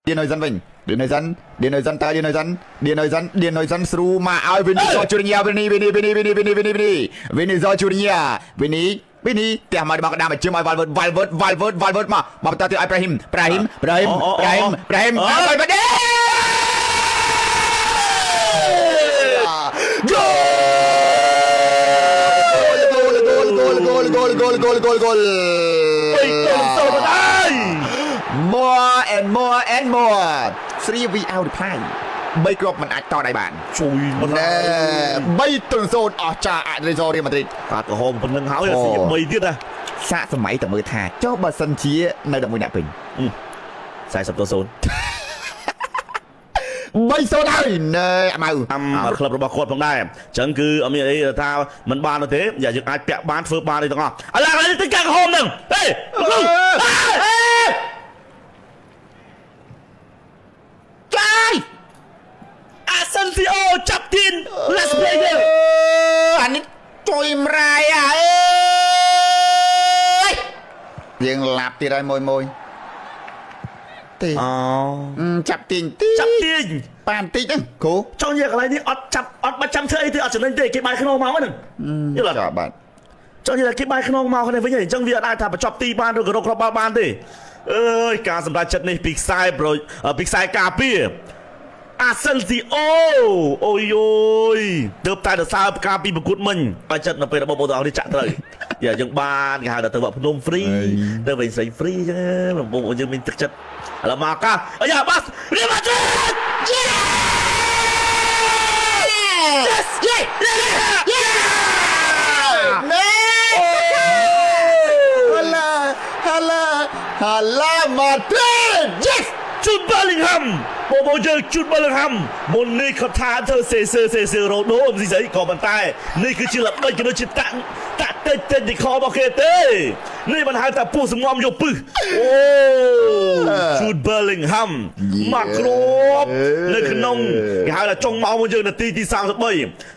ឌីណូសិនវិញឌីណូសិនឌីណូសិនតើឌីណូសិនឌីណូសិនឌីណូសិនស្រូមកឲ្យវីនីសូជូនីយ៉ាវីនីវីនីវីនីវីនីវីនីវីនីវីនីវីនីសូជូនីយ៉ាវីនីវីនីផ្ទះមកមកដាមជើងឲ្យវ៉ាល់វើតវ៉ាល់វើតវ៉ាល់វើតវ៉ាល់វើតមកមកបន្តទៀតឲ្យប្រាហ៊ីមប្រាហ៊ីមប្រាហ៊ីមប្រាហ៊ីមប្រាហ៊ីមវ៉ាល់វើត goal goal goal goal goal goal goal goal goal 3-0បណ្ដោយ more and more and more 3 V out reply 3គ្រាប់មិនអាចតដៃបាន ជួយបណ្ ណែ ដោយ 3-0អស្ចារ្យអារីសូរៀលម៉ាឌ្រីត កាតក្រហមប៉ុណ្្នឹងហើយស៊ី3ទៀតណា សាកសម័យតើមើលថាចុះបើសិនជានៅ11អ្នកពេញ 40-0 3-0ហើយណែអាម៉ៅ តាមក្លឹបរបស់គាត់ផងដែរអញ្ចឹងគឺអត់មានអីថាមិនបាននោះទេយ៉ាយើងអាចពាក់បានធ្វើបានអីទាំងអស់ឥឡូវឥឡូវទៅកាក្រហមហ្នឹងហេលោកគ្រូហេ ចាយ អាសិនស៊ីអូចាប់ទាញ last player អានេះជួយម្រាយអាអើយយើងឡាប់ទៀតហើយមួយមួយទេ អូ ចាប់ទាញទី ចាប់ទាញ បានតិចហ្នឹងគ្រូ ចង់និយាយកន្លែងនេះអត់ចាប់អត់បាច់ចាំធ្វើអីទេអត់ចំណេញទេគេបាយខ្នងមកហ្នឹងយល់អត់ ចាប់បាទ ចង់និយាយថាគេបាយខ្នងមកគ្នាវិញហើយអញ្ចឹងវាអត់អាចថាបញ្ចប់ទីបានឬក៏រកគ្រាប់បាល់បានទេអើយការសម្រេចចិត្តនេះពីខ្សែប្រពីខ្សែការពារអាសិនស៊ីអូអូយអូយទើបតែសរសើរការពីប្រកួតមិញបើចិត្តនៅពេលរបស់បងប្អូនទាំងអស់នេះចាក់ត្រូវយ៉ាយើងបានគេហៅថាទៅវត្តភ្នំ free ទៅវិញស្រី free អញ្ចឹងបងប្អូនយើងមានទឹកចិត្តឥឡូវមកកាអាយ៉ាបាសរៀលម៉ាឌ្រីត Yes! Yeah! Yeah! ណែហាឡាហាឡាហាឡាម៉ាឌ្រីត Yes ជូតបាលីងហាំបងប្អូនយើងជូតបាលីងហាំមុននេះគាត់ថាធ្វើសេសឺសេសឺរ៉ូដូអមស៊ីស្អីក៏ប៉ុន្តែនេះគឺជាល្បិចក៏ដូចជាតាក់តាក់តិចតិចទីខរបស់គេទេនេះមិនហៅថាពោះសំងំយកពឹសអូជូតបាលីងហាំមកគ្របនៅក្នុងគេហៅថាចុងម៉ោងរបស់យើងនាទីទី33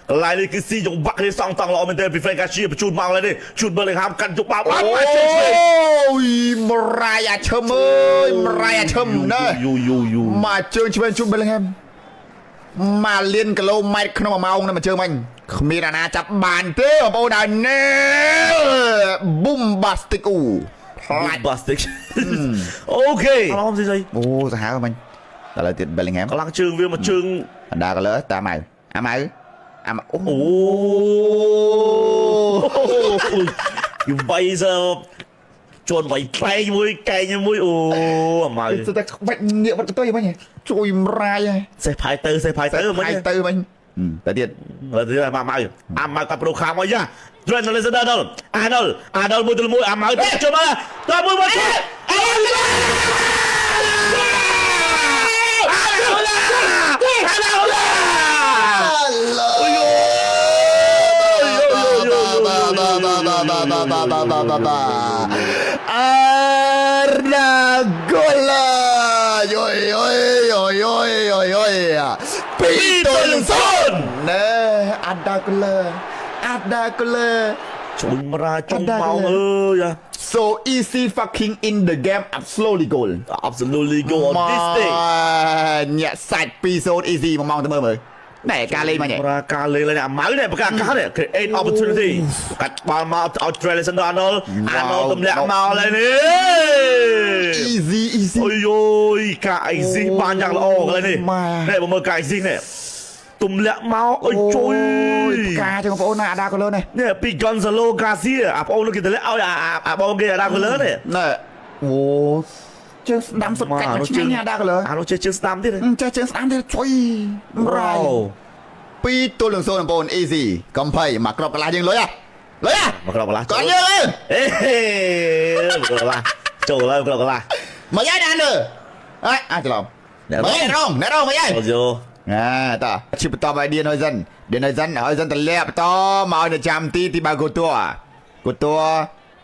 កន្លែងនេះគឺស៊ីចង្វាក់គ្នាសងតង់ល្អមែនទែនពី Frank Garcia បញ្ជូនមកកន្លែងនេះជូតបាលីងហាំកាន់យកបាល់បានមកជើងឆ្វេង អូយមរាយអាឈឹមអើយមរាយអាឈឹមណែ យូយូយូ មកជើងឆ្វេងជូនបេលីងហាមមកលានគីឡូម៉ែត្រក្នុងមួយម៉ោងណាមកជើងមិញគ្មានអាណាចាប់បានទេបងប្អូនហើយណែប៊ុំបាស្ទិកអ៊ូផ្លាច់ បាស្ទិកអូខេអរំស៊ីស្អី អូសាហាវមិញដល់ហើយទៀតបេលីងហាម កម្លាំងជើងវាមកជើង អណ្ដាកលើតាមម៉ៅអាម៉ៅអាម៉ៅអូ អូយវាយសើជន់វាយផ្លែងមួយកែងមួយអូអាម៉ៅ ទៅតែក្បាច់ងាកវត្តទៅមិញជួយមរាយហើយ សេះផាយទៅសេះផាយទៅមិញ ផាយទៅមិញទៅទៀត ទៅអាម៉ៅអាម៉ៅកាត់ប្រូខាមកយ៉ា Trent Alexander-Arnold Arnold Arnold មួយទៅមួយអាម៉ៅទៅជុំមកដល់មួយមួយអា បាបាបាបាបាបាបាបាអារ៉ាហ្គូឡាយយយយយយយយ2-0ណែអាដាហ្គូឡាអាដាហ្គូឡា ជួយមរាចុងម៉ោងអើយ so easy fucking in the game absolutely goal absolutely go on this day ញាក់សាច់2-0 easy មួយម៉ោងទៅមើលមើលណែការលេងមកញ៉ែ មរាការលេងលេងអាម៉ៅនេះប្រកាសកាសនេះ create opportunity កាត់បាល់មកឲ្យ Trent Alexander-Arnold Arnold ទម្លាក់មកឡើយនេះ easy easy អូយយការ exit បានយ៉ាងល្អកន្លែងនេះនេះបើមើលការ exit នេះទម្លាក់មកអុយជួយ ផ្កាចឹងបងប្អូនណាអាដាកូលើនេះ នេះពី Gonzalo Garcia អាបងនោះគេទម្លាក់ឲ្យអាបងគេអាដាកូលើនេះ ណែអូជើងស្ដាំសុទ្ធកាច់មកឆ្ងាញ់អាដាកូលើ អានោះចេះជើងស្ដាំទៀត ចេះជើងស្ដាំទៀតជួយរ៉ៃ2-0បងប្អូន easy កំភៃមកក្របកន្លះយើងលុយហ៎លុយហ៎ មកក្របកន្លះ កនយើងអើ អេមកក្របកន្លះចូលឡើយមកក្របកន្លះ មកយាយណាលើអើអាចច្រឡំមកយាយរងណែរងមកយាយ អូយោ អាតឈិបបន្តឲ្យឌៀនហយសិនឌៀនហយសិនហយសិនតលាក់បន្តមកឲ្យនៅចាំទីទីបើកូតួកូតួ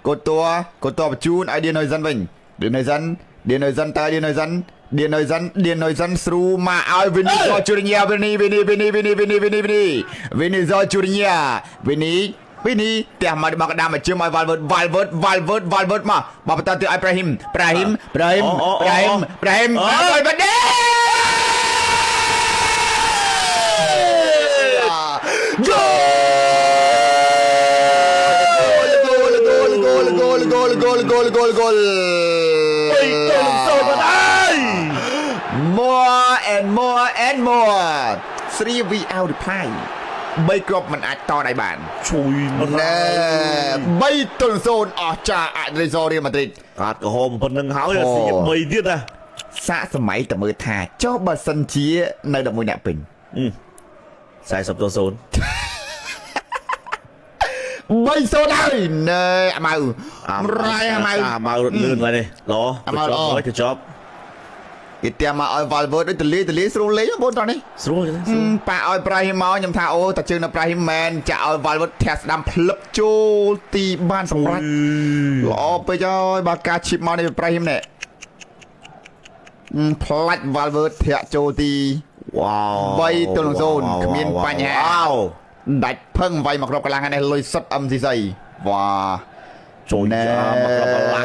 កូតួកូតួបញ្ជូនឲ្យឌៀនហយសិនវិញឌៀនហយសិនឌៀនហយសិនតើឌៀនហយសិនឌៀនហយសិនឌៀនហយសិនស្រូមកឲ្យវីនីសូជូនីយ៉ាវីនីវីនីវីនីវីនីវីនីវីនីវីនីវីនីសូជូនីយ៉ាវីនីវីនីផ្ទះមកមកដាមមកជើងឲ្យវ៉ាល់វើតវ៉ាល់វើតវ៉ាល់វើតវ៉ាល់វើតមកមកបន្តទៀតឲ្យប្រាហ៊ីមប្រាហ៊ីមប្រាហ៊ីមប្រាហ៊ីមប្រាហ៊ីមឲ្យបាត់ more 3 V out reply 3គ្រាប់មិនអាចតដៃបាន ជួយមិន ណែ3-0អស្ចារ្យអឌ្រីសូរៀលម៉ាឌ្រីត កាត់ក្រហមប៉ុណ្្នឹងហើយស៊ី3ទៀតណា សាកសម័យតមើលថាចុះបើសិនជានៅ11អ្នកពេញ 40ទល់0 3-0ហើយណែអាម៉ៅរ៉ៃអាម៉ៅ អាម៉ៅរត់លឿនឡើយនេះល្អ អាម៉ៅល្អ ទៅចប់ គេផ្ទះមកឲ្យ Valverde ដូចទលាទលាស្រួលលេងបងប្អូនតោះនេះ ស្រួលទេស្រួល ប៉ាឲ្យ Brahim មកខ្ញុំថាអូតាជើងនៅ Brahim មែនចាក់ឲ្យ Valverde ធាក់ស្ដាំផ្លឹបចូលទីបានសម្រេចល្អពេកហើយបើការឈីបមកនេះ Brahim នេះផ្លាច់ Valverde ធាក់ចូលទី វ៉ាវ 3-0គ្មានបញ្ហា វ៉ាវ ដាច់ផឹងវាយមកគ្រាប់កន្លងនេះលុយសុត MCC វ៉ា ចូល ណែ យ៉ាមកគ្រាប់កន្លះ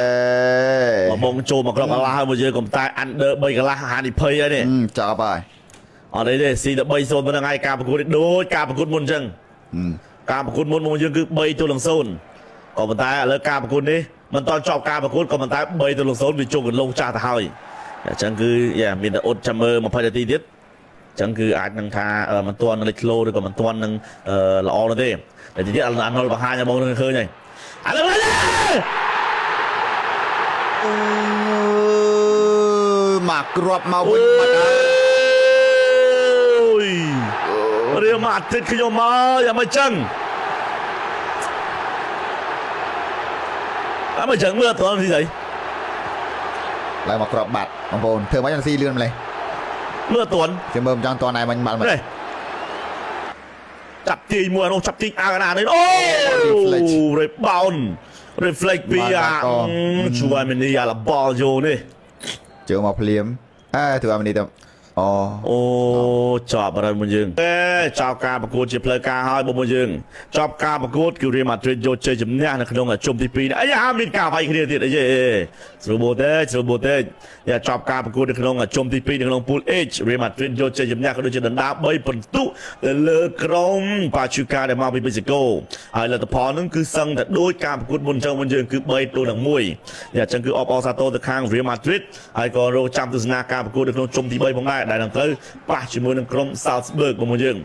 មកបងចូលមកគ្រាប់កន្លះហើយមកយើងកំតែ under 3កន្លះហានិភ័យហើយនេះ ចប់ហើយ អត់អីទេស៊ីតែ3 0ប៉ុណ្្នឹងហើយការប្រកួតនេះដូចការប្រកួតមុនអញ្ចឹងការប្រកួតមុនមកយើងគឺ3ទល់នឹង0ក៏ប៉ុន្តែឥឡូវការប្រកួតនេះមិនតន់ចប់ការប្រកួតក៏ប៉ុន្តែ3ទល់នឹង0វាចូលកន្លងចាស់ទៅហើយអញ្ចឹងគឺយ៉ាមានតែអត់ចាំមើល20នាទីទៀតអញ្ចឹងគឺអាចនឹងថាមិនទាន់នឹងលេចធ្លោឬក៏មិនទាន់នឹងល្អនោះទេតែទីទៀតអាណុលបង្ហាញឲ្យបងនឹងឃើញហើយឥឡូវនេះ អឺមកគ្រាប់មកវិញបាត់ហើយ អូយរៀលម៉ាឌ្រីតខ្ញុំមកយ៉ាងមិនចឹងអត់មិនចឹងមើលអត់ទាន់ទីស្អី ឡើងមកគ្រាប់បាត់បងប្អូនធ្វើម៉េចស៊ីលឿនម្លេះ មើលអត់ទាន់ ជាមើលមិនចង់តណៃមិញបាត់មក នេះចាប់ទាញមួយអានោះចាប់ទាញអាកណានេះអូ Reflex rebound reflect ពីអាជួយមីនីអាលបល់យោនេះ ជើងមកភ្លាមអើធ្វើឲ្យនេះទៅអូ អូចប់ហើយមួយយើងអេចប់ការប្រកួតជាផ្លូវការហើយបងប្អូនយើងចប់ការប្រកួតគឺរៀលម៉ាឌ្រីតយកជ័យជំនះនៅក្នុងជុំទី2នេះអីហាមានការវាយគ្នាទៀតអីស្រួលបូទេស្រួលបូទេយ៉ាចប់ការប្រកួតនៅក្នុងជុំទី2នៅក្នុង Pool H រៀលម៉ាឌ្រីតយកជ័យជំនះក៏ដូចជាដណ្ដើម3ពិន្ទុទៅលើក្រុមប៉ាឈូកាដែលមកពីមេស៊ីកូហើយលទ្ធផលនឹងគឺសឹងតែដូចការប្រកួតមុនអញ្ចឹងមុនយើងគឺ3ទល់នឹង1យ៉ាអញ្ចឹងគឺអបអរសាទរទៅខាងរៀលម៉ាឌ្រីតហើយក៏រងចាំទស្សនាការប្រកួតនៅក្នុងជុំទី3ផងដែរដែលនឹងត្រូវប៉ះជាមួយនឹងក្រុម Salzburg បងប្អូនយើង។